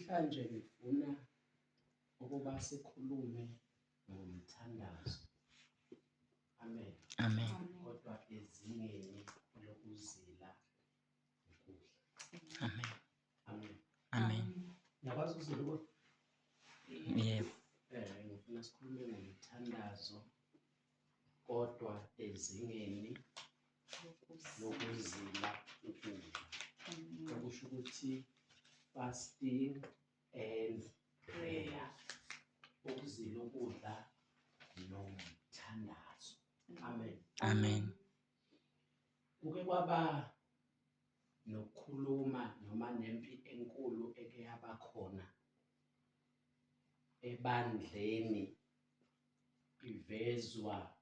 Namhlanje ngifuna ukuba sikhulume ngomthandazo. Amen. Amen. Kodwa ezingeni lokuzila ukudla. Amen. Amen. Amen. Ngiyakwazi ukuzila ukudla? Yebo. Ngifuna sikhulume ngomthandazo kodwa ezingeni lokuzila ukudla. Okusho ukuthi fasting and prayer. Ukuzila ukudla nomthandazo. Amen. Amen. Kuke kwaba nokukhuluma noma nempi enkulu eke yaba khona ebandleni ivezwa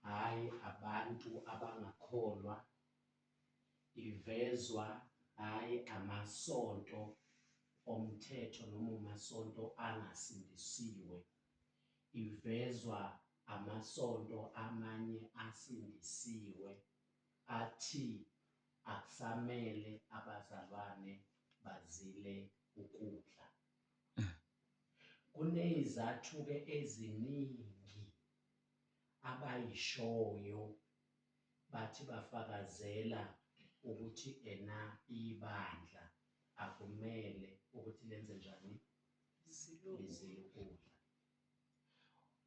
hhayi abantu abangakholwa, ivezwa hhayi amasonto omthetho noma amasonto angasindisiwe, ivezwa amasonto amanye asindisiwe athi akusamele abazalwane bazile ukudla. Kuney'zathu-ke eziningi abayishoyo bathi bafakazela ukuthi ena ibandla akumele ukuthi lenze njani, lizile ukudla.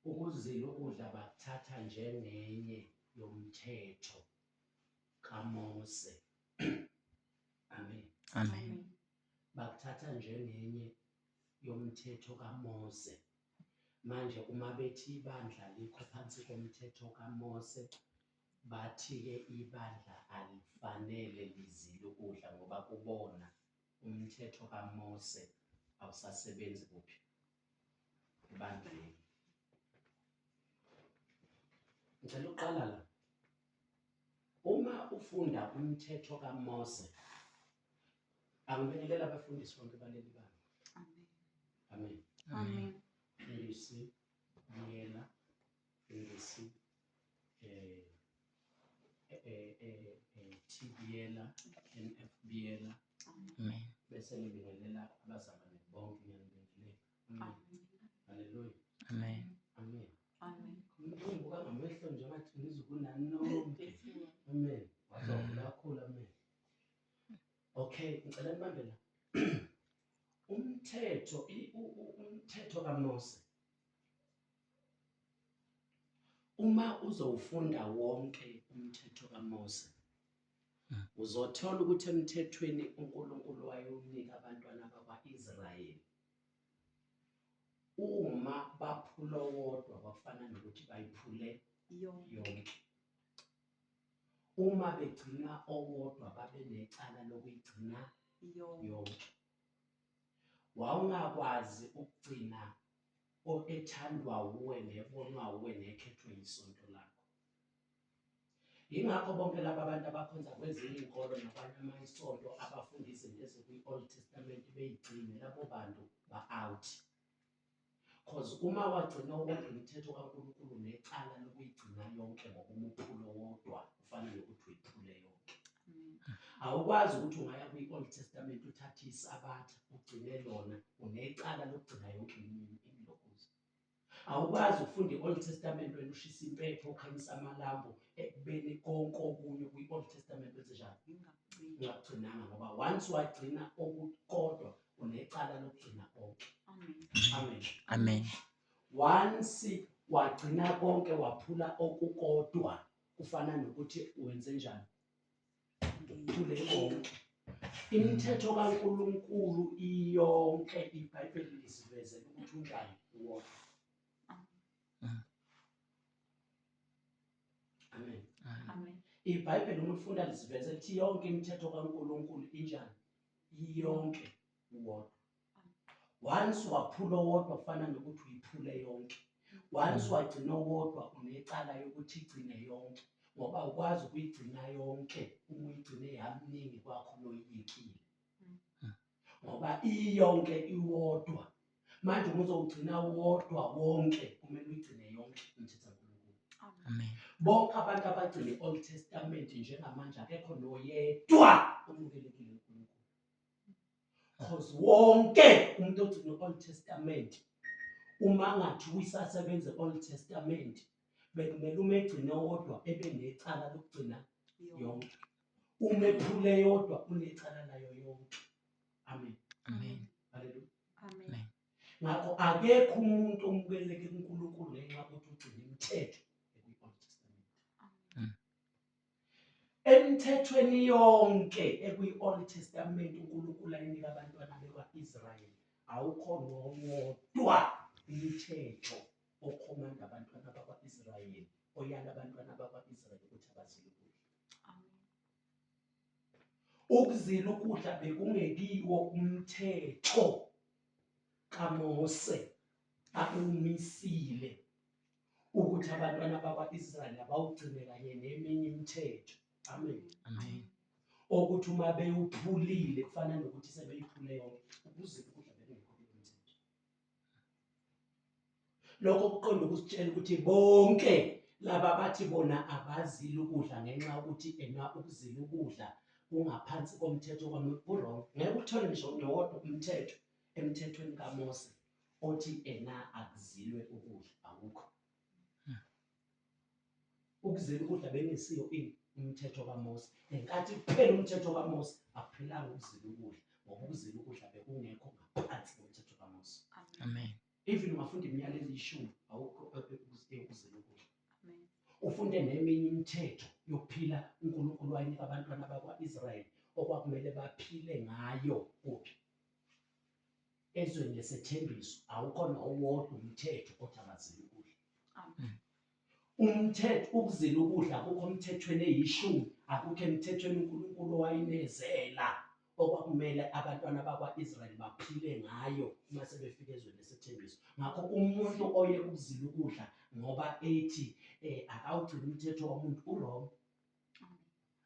Ukuzila ukudla bakuthatha njengenye yomthetho kaMose. Amen. Amen. Bakuthatha njengenye yomthetho kaMose. Manje uma bethi ibandla likho phansi komthetho kaMose, bathi-ke ibandla alifanele lizile ukudla ngoba kubona umthetho kaMose awusasebenzi kuphi? Ebandleni. Ngicela uqala la. Uma ufunda umthetho kaMose, angibingelela abafundisi bonke baleli bandla. Amen. Amen. Amen. Mfundisi Biyela, Mfundisi T Biyela, NF Biyela. Amen. Bese ngibingelela abazalwane bonke, ngiyanibingelela. Amen. Haleluya. Amen. Amen. Amen. Ngibuka ngamehlo nje ngathi ngizokunani nonke. Amen. Wazovula kakhulu, amen. Okay, ngicela nibambe la. Umthetho umthetho kaMose uma uzowufunda wonke umthetho kaMose uzothola ukuthi emthethweni uNkulunkulu wayewunika abantwana bakwa-Israyeli uma baphula owodwa kwakufana nokuthi bayiphule yonke. Uma begcina owodwa babe necala lokuyigcina yonke. Wawungakwazi ukugcina ethandwa wuwe nebonwa wuwe nekhethwe yisonto lakho. Yingakho bonke laba bantu abakhonza kwezinye iy'nkolo nakwanye amasonto abafunda izinto ezikwi-Old Testament beyigcine, labo bantu ba-out. Cause uma wagcina owodwa umthetho kaNkulunkulu necala lokuyigcina yonke ngoba uma uphula owodwa ufana nokuthi uyiphule yonke. Awukwazi ukuthi ungaya kwi-Old Testament uthathe isabatha ugcine lona, unecala lokugcina yonke imilokuzo. Awukwazi ukufunda i-Old Testament wena ushisa impepho ukhanyisa amalambu ekubeni konke okunye kwi-Old Testament wenze njani? Ungakugcinanga ngoba once wagcina okukodwa unecala lokugcina konke. Amen. Amen. Once wagcina konke waphula okukodwa kufana nokuthi wenze njani? Uphule konke. Imithetho kaNkulunkulu iyonke iBhayibheli lisivezela ukuthi unjani uwodwa. Amen. Amen. IBhayibheli uma ufunda lisivezela ukuthi yonke imithetho kaNkulunkulu injani? Iyonke uwodwa. Once waphula owodwa kufana nokuthi uyiphule yonke. Once wagcina owodwa unecala yokuthi igcine yonke ngoba ukwazi ukuyigcina yonke uma uyigcine yamningi kwakho loyiyekile. Ngoba iyonke iwodwa. Manje uma uzowugcina wodwa wonke kumele uyigcine yonke imithetho kaNkulunkulu. Amen. Bonke abantu abagcina i-Old Testament njengamanje akekho noyedwa omukelekile kuNkulunkulu. Cause wonke umuntu ogcina i-Old Testament uma ngathi uyisasebenza i-Old Testament bekumele uma egcine wodwa ebe necala lokugcina yonke. Uma ephule yodwa unecala layo yonke. Amen. Amen. Hallelujah. Amen. Ngakho akekho umuntu omukeleke kuNkulunkulu ngenxa yokuthi ugcina imithetho ekuyi-Old Testament. Emithethweni yonke ekuyi-Old Testament uNkulunkulu ayinika abantwana bekwa-Israyeli awukho nowodwa umthetho okhomanda abantwana bakwa-Israyeli oyala abantwana bakwa-Israyeli ukuthi abazile ukudla. Ukuzila ukudla bekungekiwo umthetho kaMose abewumisile ukuthi abantwana bakwa-Israyeli abawugcine kanye neminye imithetho. Amen. Amen. Okuthi uma bewuphulile kufana nokuthi sebeyiphule yonke ukuzila ukudla bekungekho kulo mthetho. Lokho kuqonda ukusitshela ukuthi bonke laba bathi bona abazili ukudla ngenxa yokuthi ena ukuzila ukudla kungaphansi komthetho ku-wrong. Ngeke uthole ngisho nowodwa umthetho emthethweni kaMose othi ena akuzilwe ukudla, awukho. Ukuzila ukudla bengesiyo ini umthetho kaMose. Ngenkathi kuphela umthetho kaMose akuphelanga ukuzila ukudla ngoba ukuzila ukudla bekungekho ngaphansi komthetho kaMose. Amen. Even ungafunda imiyalezo eyishumi awukho ukuzila ukudla. Ufunde neminye imithetho yokuphila uNkulunkulu wayinika abantwana bakwa-Israyeli okwakumele baphile ngayo kuphi ezweni lesethembiso awukho nowodwa umthetho othi abazile ukudla. Umthetho ukuzila ukudla akukho emthethweni eyishumi, akukho emthethweni uNkulunkulu owayinezela okwakumele abantwana bakwa-Israyeli baphile ngayo uma sebefika ezweni lesethembiso. Ngakho umuntu oye ukuzila ukudla ngoba ethi akawugcini umthetho womuntu u-wrong.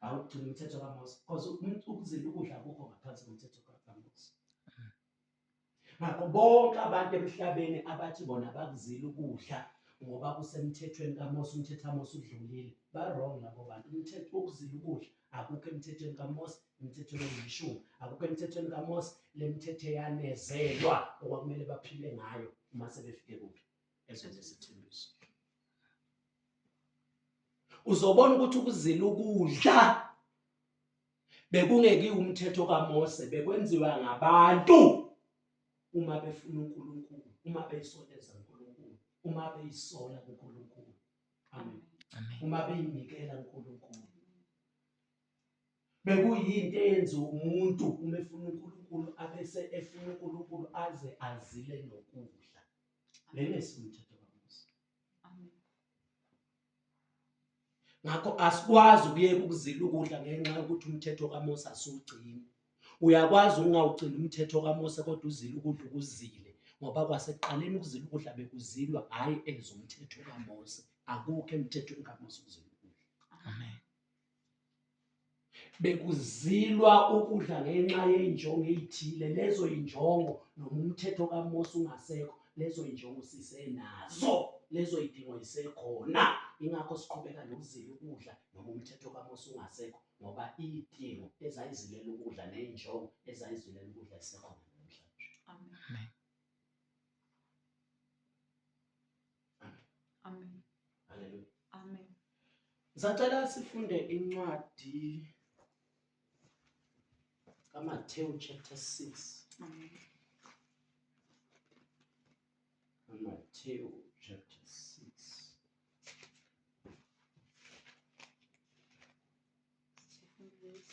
Awugcini umthetho kaMose because ukuzila ukudla akukho ngaphansi komthetho kaMose. Ngakho bonke abantu emhlabeni abathi bona bakuzila ukudla ngoba kusemthethweni kaMose, umthetho kaMose udlulile, ba-wrong labo bantu. Umthetho wokuzila ukudla akukho emthethweni kaMose, emthethweni oyishumi akukho emthethweni kaMose. Le mithetho eyanezelwa okwakumele baphile ngayo uma sebefike kuphi ezweni lesithembiso. Uzobona ukuthi ukuzila ukudla bekungekiwo umthetho kaMose, bekwenziwa ngabantu uma befuna uNkulunkulu, uma beyisondeza uNkulunkulu, uma beyisola kuNkulunkulu. Amen. Amen. Uma beyinikela uNkulunkulu. Bekuyinto eyenziwa umuntu uma efuna uNkulunkulu abese efuna uNkulunkulu aze azile nokudla. Bengesiwo umthetho kaMose. Amen. Ngakho asikwazi ukuyeka ukuzila ukudla ngenxa yokuthi umthetho kaMose asiwugcini. Uyakwazi ukungawugcini umthetho kaMose kodwa uzile ukudla ukuzile ngoba kwasekuqaleni ukuzila ukudla bekuzilwa hhayi ezomthetho kaMose. Akukho emthethweni kaMose ukuzila ukudla. Amen. Bekuzilwa ukudla ngenxa yey'njongo ey'thile, lezo y'njongo noma umthetho kaMose ungasekho, lezo y'njongo sisenazo, lezo y'dingo yisekhona. Ingakho siqhubeka nokuzila ukudla noma umthetho kaMose ungasekho ngoba iy'dingo ezayizilela ukudla ney'njongo ezayizilela ukudla zisekhona namhlanje. Amen. Amen. Amen. Haleluya. Amen. Ngisacela sifunde incwadi kaMathewu chapter 6. Amen. KaMathewu chapter 6. Sifunde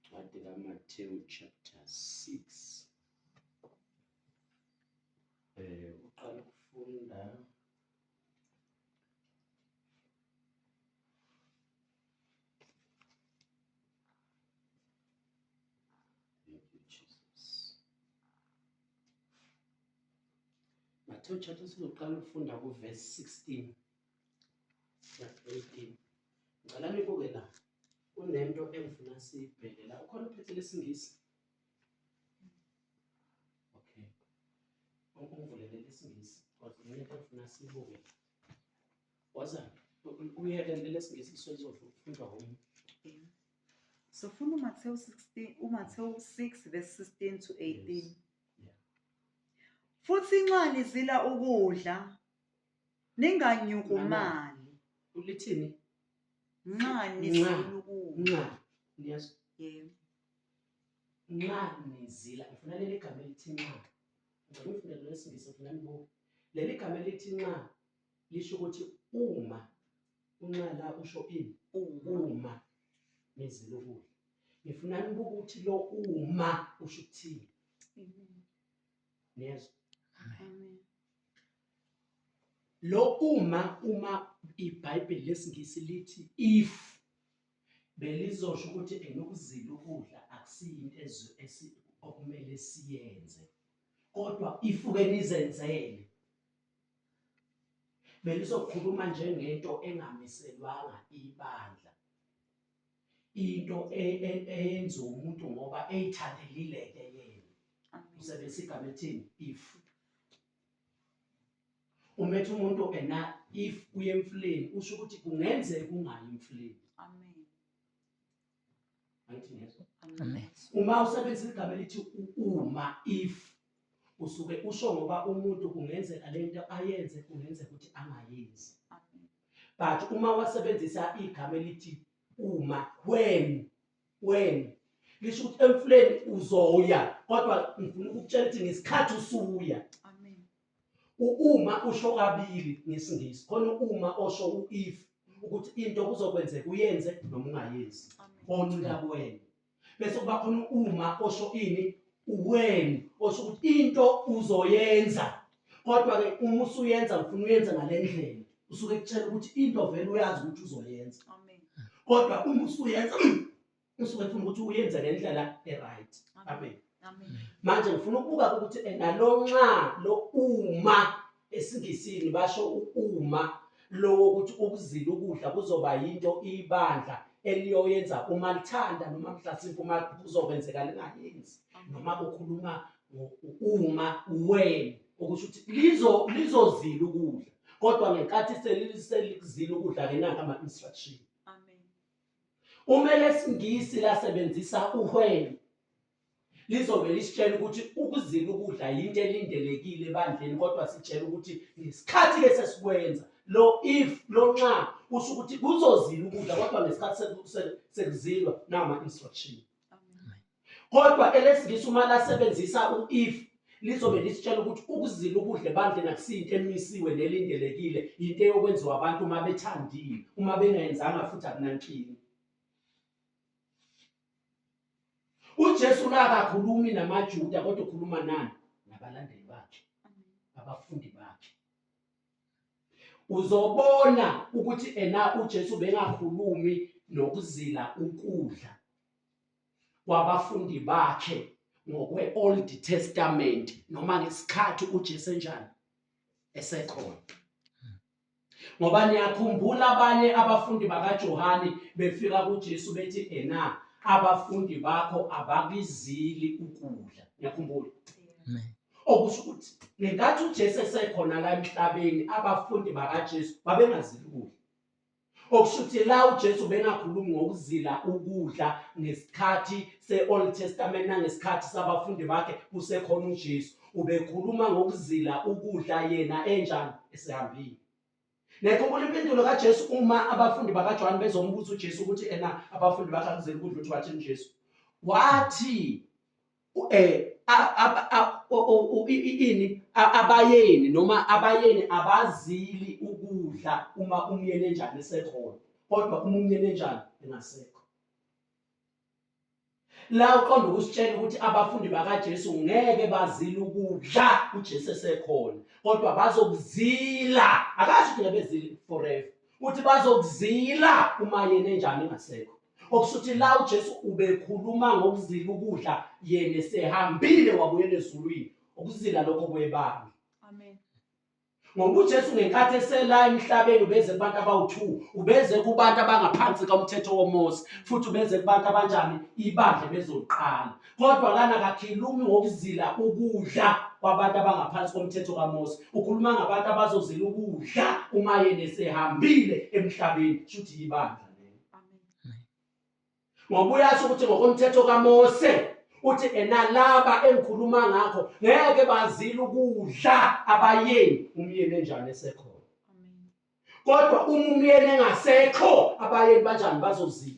Incwadi kaMathewu chapter 6. Uqala ukufunda Thank you, Jesus. Matthew chapter 6 uqala ukufunda ku-verse 16 na-18. Ngicela nibuke la. Kunento engifuna siyibheke la. Ukhona ophethe lesingisi? Okay. Ungivulele lesingisi because kunento engifuna siyibuke. Woza uyeke lesingisi lisozofundwa ngomunye. Sofuna uMathewu 16, uMathewu 6 verse 16 to 18. Yes. Yeah. Futhi nxa nizila ukudla ninganyukumali. Ulithini? Nxa nizila ukudla. Nxa. Niyazwa? Yebo. Nxa nizila, ngifuna leli gama elithi nxa. Ngicela ungifundele lwesingisi ngifuna nibuke. Leli gama elithi nxa lisho ukuthi uma unxa la usho ini? Uma. Uma nizila ukudla. Ngifuna nibuke ukuthi lo uma usho ukuthini. Amen. Niyezwa? Amen. Lo uma iBhayibheli lesiNgisi lithi if belizosho ukuthi enokuzila ukudla akusiyinto okumele siyenze kodwa ifuke nizenzele belizokhuluma njengento engamiselwanga ibandla into eyenziwa umuntu ngoba eyithandelile-ke yena usebenzisa igama elithini if Umetha umuntu ena if uye emfuleni usho ukuthi kungenzeka ungayi emfuleni. Amen. Angithi ngezwa. Amen. Uma usebenzisa igama elithi uma if usuke usho ngoba umuntu kungenzeka lento ayenze kungenzeka ukuthi angayenzi. Amen. But uma wasebenzisa igama elithi uma when when lisho ukuthi emfuleni uzoya kodwa ngifuna ukukutshela ukuthi ngesikhathi usuya Amen. Uma usho kabili ngesiNgisi khona uma osho u-if ukuthi into kuzokwenzeka uyenze noma ungayenzi oncika kuwena bese kuba khona uma osho ini uwen osho ukuthi into uzoyenza kodwa ke uma usuyenza ufuna uyenze ngale ndlela usuke kutshela ukuthi into vele uyazi ukuthi uzoyenza Amen. kodwa uma usuyenza usuke efuna ukuthi uyenze ngendlela e-right amen Amen. manje ngifuna ukubuka ukuthi nalo nxa lo uma esingisini basho uma lo wokuthi ukuzila ukudla kuzoba yinto ibandla eliyoyenza uma lithanda noma mhlasimpe uma kuzokwenzeka lingayenzi noma kukhuluma uma when okusho ukuthi lizo lizozila ukudla kodwa ngenkathi selikuzila ukudla ke nanka ama instruction Amen. Uma elesiNgisi lasebenzisa u-when lizobe lisitshela ukuthi ukuzila ukudla yinto elindelekile ebandleni kodwa sitshela ukuthi ngesikhathi ke sesikwenza lo if lo nxa kusho ukuthi kuzozila ukudla kodwa ngesikhathi sekuzilwa nama instruction kodwa elesingisi uma lasebenzisa u-if lizobe lisitshela ukuthi ukuzila ukudla ebandleni akusiyinto emisiwe nelindelekile yinto eyokwenziwa abantu uma bethandile uma bengayenzanga futhi akunankinga uJesu la akakhulumi namaJuda kodwa ukhuluma nani nabalandeli bakhe abafundi bakhe uzobona ukuthi ena uJesu bengakhulumi nokuzila ukudla kwabafundi bakhe ngokwe-Old Testament noma ngesikhathi uJesu enjani esekhona ngoba niyakhumbula abanye abafundi bakaJohane befika kuJesu bethi ena abafundi bakho abakizili ukudla niyakhumbula okusho ukuthi ngenkathi uJesu esekhona la emhlabeni abafundi bakaJesu babengazili ukudla Okusho ukuthi la uJesu bengakhulumi ngokuzila ukudla ngesikhathi se-Old Testament nangesikhathi sabafundi bakhe kusekhona uJesu. Ubekhuluma ngokuzila ukudla yena enjani esehambile. Nekhumbula impendulo kaJesu uma abafundi bakaJohane bezombuza uJesu ukuthi ena abafundi bakhe akuzila ukudla uthi wathini uJesu? Wathi eh ini abayeni noma abayeni abazili ukudla uma umyeni enjani esekhona kodwa uma umyeni enjani engasekho la uqonda ukusitshela ukuthi abafundi bakaJesu ngeke bazile ukudla uJesu esekhona kodwa bazokuzila akasho ukuthi ngeke bezile forever uthi bazokuzila uma yena enjani engasekho okusho ukuthi la uJesu ubekhuluma ngokuzila ukudla yena esehambile wabuyela ezulwini ukuzila lokho kwebandla amen ngoba uJesu ngenkathi esela emhlabeni ubeze kubantu abawu-2 ubeze kubantu abangaphansi komthetho woMose futhi ubeze kubantu abanjani ibandla bezoqala kodwa lana kakhulumi ngokuzila ukudla kwabantu abangaphansi komthetho kaMose ukhuluma ngabantu abazozila ukudla uma yena esehambile emhlabeni shuthi ibandla. Ngoba uyasho ukuthi ngokomthetho kaMose uthi enalaba engikhuluma ngakho ngeke bazile ukudla abayeni umyeni enjani esekhona. Kodwa uma umyeni engasekho abayeni banjani bazozila.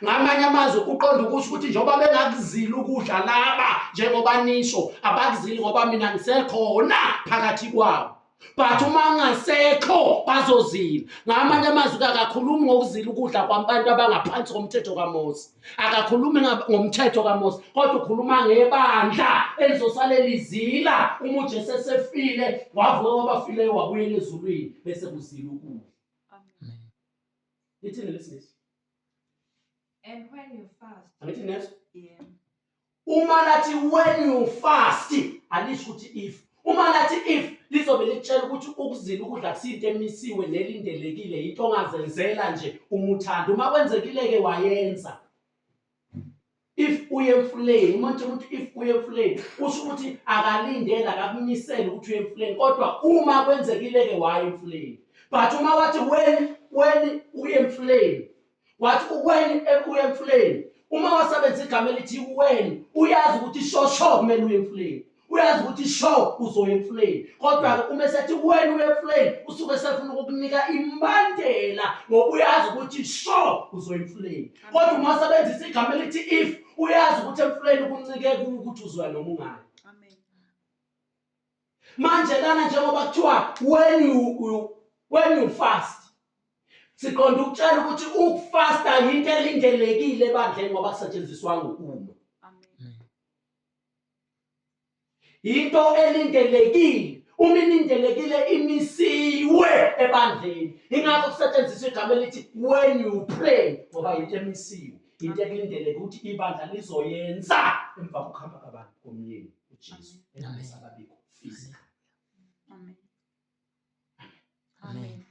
Ngamanye amazwi uqonda ukusho ukuthi njengoba bengakuzili ukudla laba njengoba nisho abakuzili ngoba mina ngisekhona phakathi kwabo. But uma ngasekho bazozila. Ngamanye amazwi akakhulumi ngokuzila ukudla kwabantu abangaphansi komthetho kaMose. Akakhulumi ngomthetho kaMose, kodwa ukhuluma ngebandla elizosale lizila uma uJesu esefile wavuka kwabafileyo wabuyela ezulwini bese kuzila ukudla. Amen. Lithini lesingisi? And when you fast, Angithi neso? Yeah. Uma lathi when you fast alisho ukuthi if. Uma lathi if lizobe likutshela ukuthi ukuzila ukudla kusiyinto emisiwe nelindelekile into ongazenzela nje uma uthanda. Uma kwenzekile ke wayenza. If uye emfuleni, uma nje ukuthi if uye emfuleni usho ukuthi akalindele akakumisele ukuthi uye emfuleni kodwa uma kwenzekile ke waya emfuleni. But uma wathi when uye emfuleni wathi when uye emfuleni uma wasebenzisa igama elithi when uyazi ukuthi sho sho kumele uye emfuleni uyazi ukuthi sho uzoya emfuleni kodwa-ke uma esethi when uye emfuleni usuke esefuna ukukunika imbandela ngoba uyazi ukuthi sho uzoya emfuleni kodwa uma usebenzisa igama elithi if uyazi ukuthi emfuleni kuncike kuwe ukuthi uzoya noma ungayi. Amen. Manje lana njengoba kuthiwa when you fast siqonda ukutshela ukuthi ukufasta yinto elindelekile ebandleni ngoba kusetshenziswanga uma. Amen. Yinto elindelekile. Uma ilindelekile imisiwe ebandleni. Ingakho kusetshenziswa igama elithi when you pray ngoba yinto emisiwe. Into ekulindeleke ukuthi ibandla lizoyenza emva kokuhamba kwabantu komyeni uJesu engasababikho physical. Amen. Amen.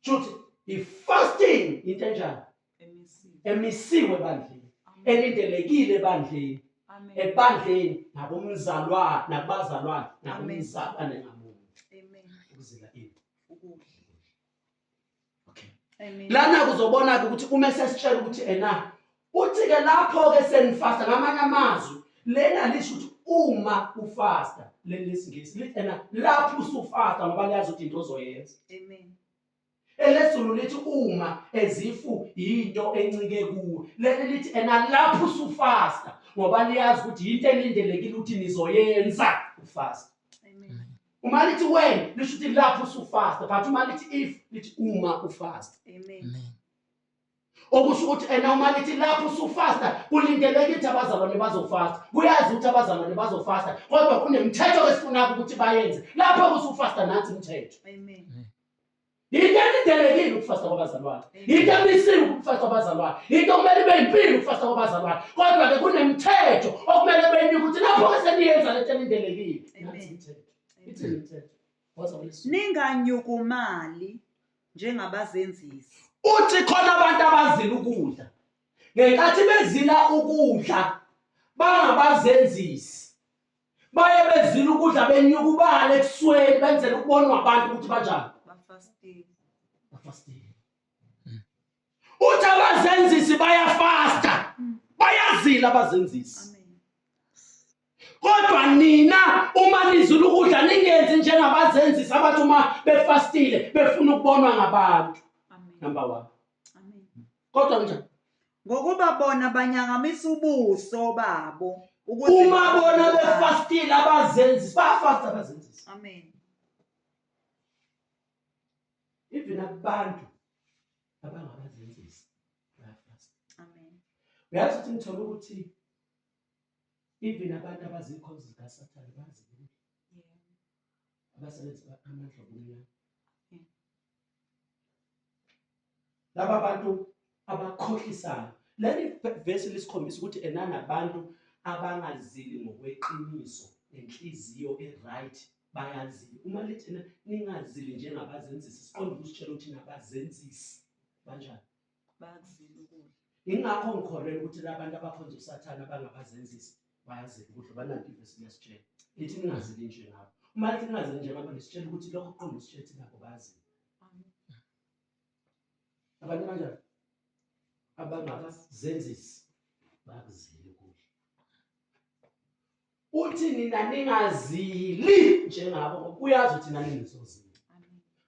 Shuthi i-fasting into enjani? Emisiwe. Emisiwe ebandleni, Amen. elindelekile ebandleni, Amen. ebandleni nakumzalwane, nakubazalwane, nakumzalwane ngamunye. Amen. Ukuzila ini? Ukudla. Okay. Amen. Lana kuzobona-ke ukuthi uma esesitshela ukuthi ena uthi-ke lapho-ke senifasta ngamanye amazwi lena lisho ukuthi uma ufasta leli lesingisi lithi ena lapho usufasta ngoba liyazi ukuthi into ozoyenza. Amen. ElesiZulu lithi uma ezifu yinto encike kuwe. Leli lithi ena lapho usufasta ngoba liyazi ukuthi yinto elindelekile ukuthi nizoyenza ufasta. Amen. Uma lithi when lisho ukuthi lapho usufasta but uma lithi if lithi uma ufasta. Amen. Amen. Okusho ukuthi ena uma lithi lapho usufasta kulindeleke ukuthi abazalwane bazofasta. Kuyazi ukuthi abazalwane bazofasta kodwa kunemithetho esifuna ukuthi bayenze. Lapho usufasta nansi imithetho. Amen. Yinto elindelekile ukufasta kwabazalwane. Yinto emisiwe ukufasta kwabazalwane. Yinto okumele ibe impilo ukufasta kwabazalwane. Kodwa-ke kunemithetho okumele beyinike ukuthi lapho-ke seniyenza lento elindelekile. Nansi imithetho. Ithini imithetho? Woza kulesi. Ninganyukumali njengabazenzisi. Uthi khona abantu abazila ukudla. Ngenkathi bezila ukudla bangabazenzisi. Baye bezila ukudla benyukubala ekusweni benzela ukubonwa abantu ukuthi banjani. Bafastile. Bafastile. Uthi abazenzisi bayafasta. Bayazila abazenzisi. Amen. Kodwa nina uma nizula ukudla ningenzi njengabazenzisi abathi uma befastile befuna ukubonwa ngabantu. Amen. Number 1. Amen. Kodwa kanjani? Ngokuba bona banyangamisa ubuso babo ukuze Uma bona befastile abazenzisi, bayafasta abazenzisi. Amen. Even abantu abangabazenzisi bayafasta. Amen. Uyazi ukuthi ngithola ukuthi even abantu abazikhonzi zikaSathane bazi Yeah. abasebenzi amandla obumnyama. Yeah. Laba bantu abakhohlisayo. Leli vesi lisikhombisa ukuthi enanabantu abangazili ngokweqiniso nenhliziyo e-right bayazila. Uma lithi ena ningazili njengabazenzisi siqonde ukusitshela ukuthi nabazenzisi banjani. Bayakuzila ukudla. Ingakho ngikholelwa ukuthi labantu abakhonza uSathane abangabazenzisi bayazila ukudla bananti ivesi liyasitshela. Lithi ningazili njengabo. Uma lithi ningazili njengabo lisitshela ukuthi lokho kuqonde usitshela ukuthi nabo bayazila. Amen. Abantu kanjani? Abangazenzisi bakuzila ukudla. Uthi nina ningazili njengabo ngoba uyazi ukuthi nani nizozila.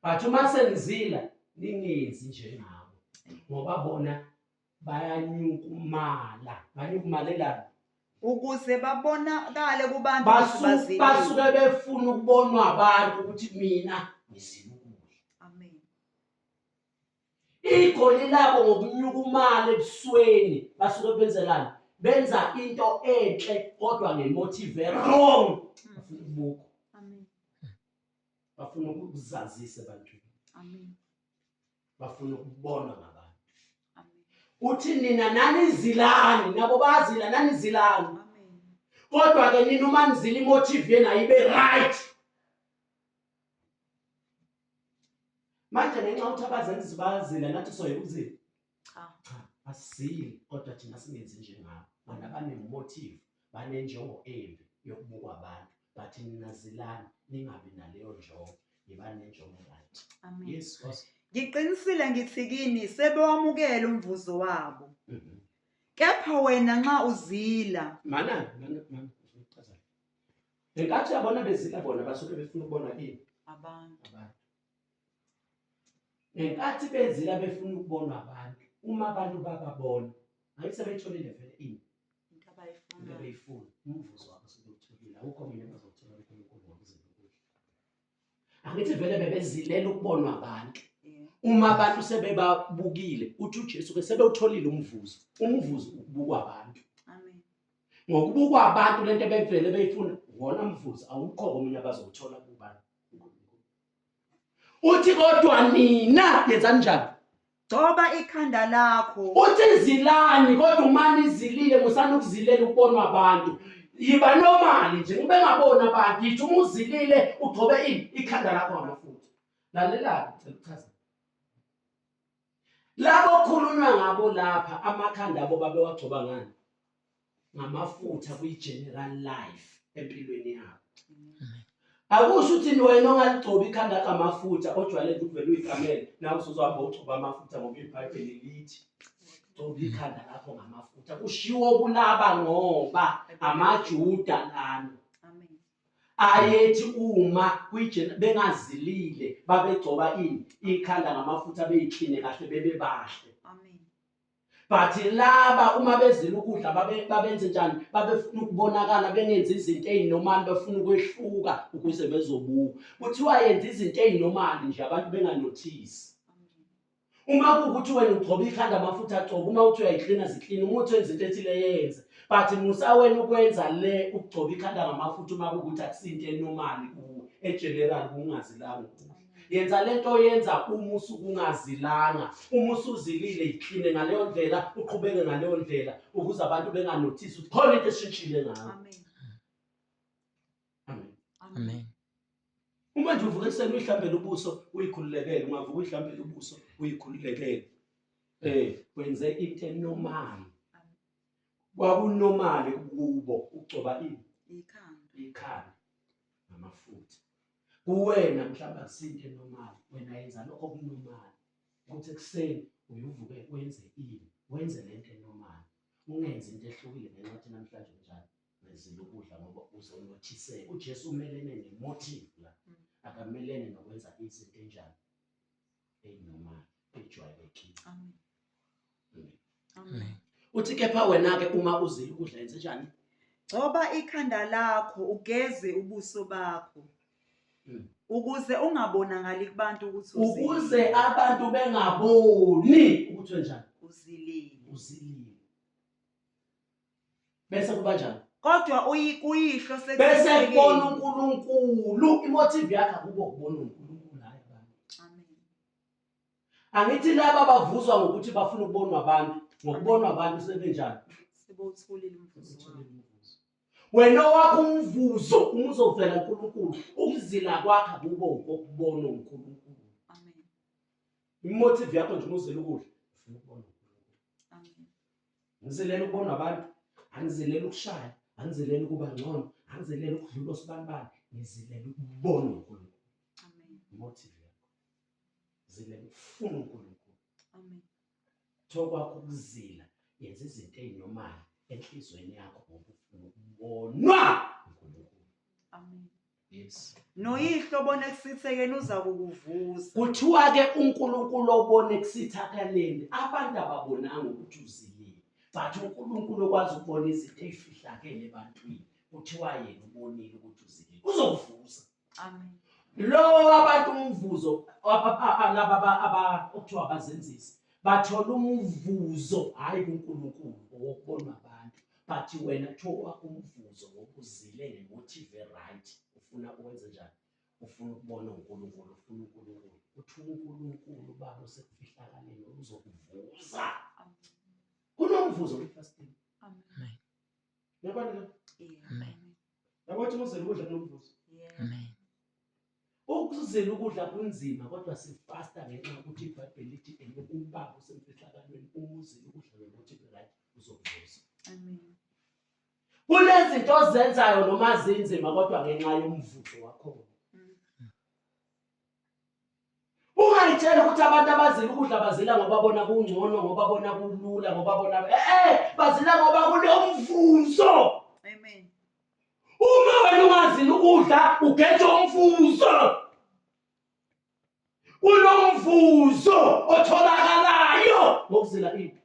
But uma senizila ningenzi njengabo ngoba bona bayanyukumala. Banyukumalelana. Ukuze babonakale kubantu ukuthi bazilile. Basuke befuna ukubonwa abantu ukuthi mina ngizila ukudla. Amen. Igoli labo ngokunyukumala ebusweni basuke benzelani? Benza into enhle kodwa ngemotive wrong. Bafuna ukubukwa. Amen. Bafuna ukuzazisa ebantwini. Amen. Bafuna ukubonwa ngabantu. Amen. Uthi nina nanizilani nabo bazila nanizilani. Amen. Kodwa ke nina uma nizila imotive yenu ayibe right. Manje ngenxa yokuthi abazenzisi bayazila nathi soyeka ukuzila. Cha. Cha, asizili kodwa thina singenzi njengabo. Bona banemotive, banenjongo embi yokubukwa abantu. But nina zilani ningabi naleyo njongo, yibani nenjongo right. Amen. Yes, Nkosi. Ngiqinisile ngithi kini sebewamukele umvuzo wabo. Mhm. Kepha wena nxa uzila, Mana, mana, mana. Ngichaza. Ngenkathi yabona bezila bona basuke befuna ukubona ini abantu. Abantu. Ngenkathi bezila befuna ukubonwa abantu, uma abantu bababona, angithi sebeyitholile vele ini Into abayifunayo. into abeyifuna, umvuzo wabo sebewutholile, awukho omunye abazowuthola kuNkulunkulu ngokuzila ukudla. Angithi vele bebezilela ukubonwa abantu. Yeah. Uma abantu sebebabukile, uthi uJesu ke sebewutholile umvuzo. Umvuzo ukubukwa abantu. Amen. Ngokubukwa abantu lento ebevele beyifuna, wona mvuzo awukho omunye abazowuthola kubani. Uthi kodwa nina yenzani njani? Gcoba ikhanda lakho. Uthi zilani kodwa uma nizilile musani ukuzilela ukubonwa abantu. Yiba normali nje ube ngaboni abantu. Yithi uma uzilile ugcobe ini ikhanda lakho ngamafutha. Lalela-ke ngicela ukuchaza. Labo khulunywa ngabo lapha amakhanda abo babewagcoba ngani? Ngamafutha kwi-general life empilweni yabo. Akusho ukuthi wena ongaligcobi ikhanda lakho amafutha ojwayele nje ukuvela uyikamele nawe usuzohamba ugcoba amafutha ngoba iBhayibheli lithi gcoba ikhanda lakho ngamafutha. Kushiwo kulaba ngoba amaJuda lana. Amen. Ayethi uma kwijena bengazilile babegcoba ini ikhanda ngamafutha beyikline kahle bebe bahle. Amen. But laba uma bezila ukudla babe babenze njani? Babefuna ukubonakala bengenzi izinto ezinormal befuna ukwehluka ukuze bezobuka. Kuthiwa yenza izinto ezinormal nje abantu benganothisi. Amen. Uma kuwukuthi wena ugcoba ikhanda amafutha agcoba, uma uthi uyayiklina ziklina, uma uthi wenza into ethile yenze. But musa wena ukwenza le ukugcoba ikhanda ngamafutha uma kuwukuthi akusinto enormal kuwe, egeneral kungazilanga ukudla. Yenza lento oyenza uma usuke ungazilanga, uma usuzilile yikline ngaleyo ndlela, uqhubeke ngaleyo ndlela ukuze abantu benganothisi ukuthi khona into eshintshile ngawe. Amen. Amen. Amen. Uma nje uvuka ekuseni uyihlambele ubuso uyikhululekele, ungavuka uyihlambele ubuso uyikhululekele. Wenze into enormal. Kwakunormal kubo ukugcoba ini? Ikhanda. Ikhanda ngamafutha. Kuwena mhlawumbe akusinto enormal, wena yenza lokho okunormal. Ukuthi ekuseni uye uvuke wenze ini, wenze lento enormal. Ungenzi into ehlukile ngenxa yokuthi namhlanje unjani. Ngizila ukudla ngoba uzonothiseka. UJesu umelene nemotive la. Akamelene nokwenza izinto enjani eyinormal ejwayelekile. Amen. Amen. Amen. Uthi kepha wena ke uma uzila ukudla yenze njani? Gcoba ikhanda lakho ugeze ubuso bakho. Ukuze ungabonakali kubantu ukuthi uzilile. Ukuze abantu bengaboni ukuthi wenjani? Uzilile. Uzilile. Bese kuba njani? Kodwa kuyihlo Bese kubona uNkulunkulu. Imotive yakhe akubo kubona uNkulunkulu hayi abantu. Amen. Angithi laba bavuzwa ngokuthi bafuna ukubonwa abantu, ngokubonwa abantu sebenjani? Sebewutholile umvuzo wabo. Wena owakho umvuzo uma uzovela uNkulunkulu, ukuzila kwakho akubo ukubona uNkulunkulu. Amen. Imotive yakho nje uma uzila ukudla, ufuna ukubona uNkulunkulu. Amen. Angizilela ukubonwa abantu, angizilela ukushaya, angizilela ukuba ngcono, angizilela ukudlula osibanibani, ngizilela ukubona uNkulunkulu. Amen. Motive yakho. Zilela ukufuna uNkulunkulu. Amen. Kuthiwa kwakho ukuzila yenza izinto ey'normal enhliziyweni yakho ngoba ufuna ukubonwa uNkulunkulu. Amen. Yes. Noyihlo obona ekusithekeni uzakukuvuza. Kuthiwa-ke uNkulunkulu obona ekusithakaleni abantu ababonanga ukuthi uzilile but uNkulunkulu okwazi ukubona izinto ey'fihlakele ebantwini kuthiwa yena ubonile ukuthi uzilile uzokuvuza. Amen. Lo abantu umvuzo laba okuthiwa abazenzisi bathola umvuzo hhayi kuNkulunkulu owokubonwa abantu but wena kuthiwa umvuzo ngokuzile ngemotive right ufuna uwenze njani ufuna ukubona uNkulunkulu ufuna uNkulunkulu uthi uNkulunkulu baba osekufihlakaleni uzokuvuza kunomvuzo kwi-fasting. Amen. Yabona le? Amen. Yabo ukuthi uzela ukudla kunomvuzo. Amen. Ukuzila ukudla kunzima kodwa sifasta ngenxa yokuthi iBhayibheli lithi ene ubaba osemfihlakalweni uma uzila ukudla ngokuthi right uzokuvuza. Amen. Kunezinto ozenzayo noma zinzima kodwa ngenxa yomvuzo wakhona. Ungayitshela ukuthi abantu abazila ukudla bazila ngoba bona kungcono ngoba bona kulula ngoba bona eh bazila ngoba kunomvuzo. Amen. Uma wena ungazila ukudla ugeja umvuzo. Kunomvuzo otholakalayo ngokuzila ini.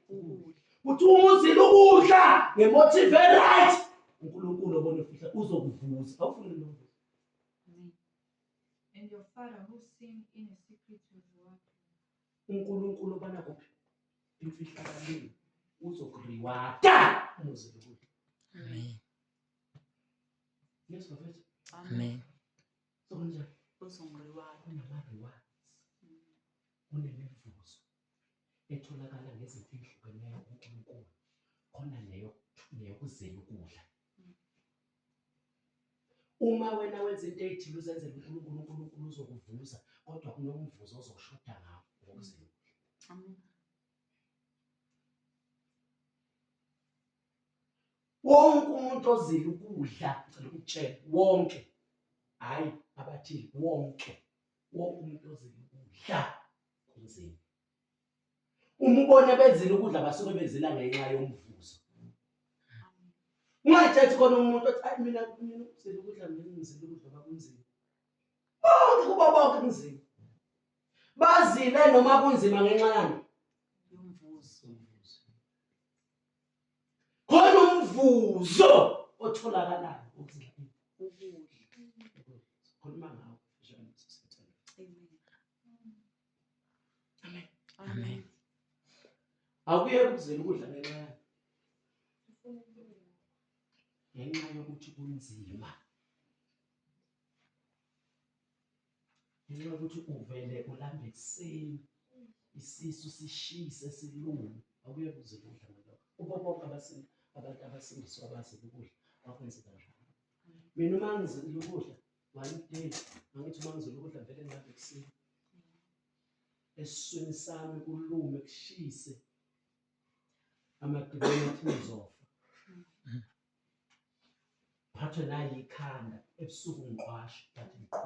Uthi uma uzila ukudla ngemotive right uNkulunkulu obona ufihla uzokuvuza. Awufuni lo mvuzo. And your father who seen in a secret will reward you. uNkulunkulu obana kuphi imfihlakalweni uzokurewada uma uzila ukudla. Amen. Yes bafethu. Amen. So kanjani? Uzongirewada. Kunama-rewards, kunemivuzo etholakala ngezinto ey'hlukeneyo kuNkulunkulu. Khona leyo neyokuzila ukudla. Uma wena wenza into eyithile uzenzela uNkulunkulu, uNkulunkulu uzokuvuza, kodwa kunomvuzo ozoshoda ngawo ngokuzila ukudla. Amen. Wonke umuntu ozila ukudla, ngicela ukukutshela, wonke, hhayi abathile, wonke, wonke umuntu ozila ukudla kunzima. Uma ubona bezila ukudla basuke bezila ngenxa yomvuzo. Ungatshethi khona umuntu othi ayi mina mina ukuzila ukudla mina ngizila ukudla bakunzima. Bonke kubo bonke kunzima. Bazile noma kunzima ngenxa yani? Yomvuzo. Umvuzo. Khona umvuzo otholakalayo ukuzila Ukudla. Khuluma ngawo. Njengoba Amen. Amen. Amen. Akuyeke ukuzila ukudla ngenxa yani? Ngenxa yokuthi kunzima. Ngenxa yokuthi uvele ulambe ekuseni isisu sishise silume akuyeke ukuzila ukudla ngalokho. Kubo bonke abantu abasindiswa abazila ukudla bakwenze kanjalo. Mina uma ngizila ukudla one day angithi uma ngizila ukudla vele ngilambe ekuseni esiswini sami kulume kushise amadimoni athi ngizofa phathwe nayikhanda ebusuku ngiqwashe but ngiqhubeke.